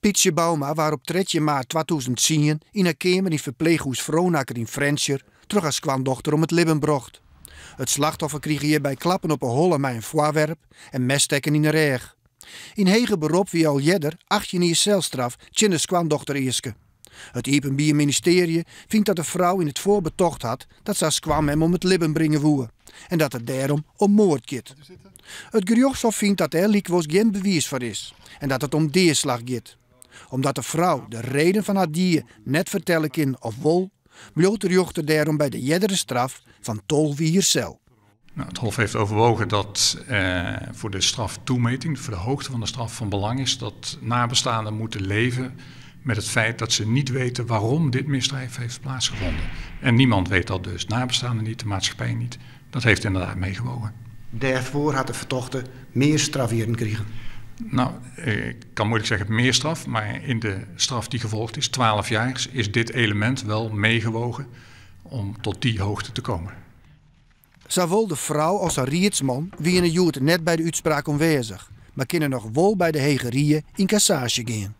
Pytsje Bouma waard op 13 maart 2010 yn har keamer yn ferpleechhûs Froonacker yn Frjentsjer troch har skoandochter om it libben brocht. It slachtoffer krige hjirby klappen op 'e holle mei in foarwerp en messtekken yn 'e rêch. Yn heger berop wie al earder 18 jier selstraf tsjin de skoandochter easke. It Iepenbier Ministearje fynt dat de frou yn it foar betocht hat dat se har skoanmem om it libben bringe woe en dat it dêrom om moard giet. It gerjochtshôf fynt dat dêr lykwols gjin bewiis foar is en dat it om deaslach giet. Omdat de frou de reden fan har die net fertelle kin of wol, bliuwt de rjochter dêrom by de eardere straf fan 12 jier sel. Nou, het Hof heeft overwogen dat voor de straftoemeting, voor de hoogte van de straf van belang is dat nabestaanden moeten leven met het feit dat ze niet weten waarom dit misdrijf heeft plaatsgevonden. En niemand weet dat dus. Nabestaanden niet, de maatschappij niet. Dat heeft inderdaad meegewogen. Dêrfoar hat de fertochte mear strafjierren krigen. Nou, ik kan moeilijk zeggen meer straf, maar in de straf die gevolgd is, 12 jaar, is dit element wel meegewogen om tot die hoogte te komen. Sawol de frou as har riedsman wiene hjoed net by de útspraak oanwêzich, mar kinne noch wol by de Hege Rie yn kassaasje gean.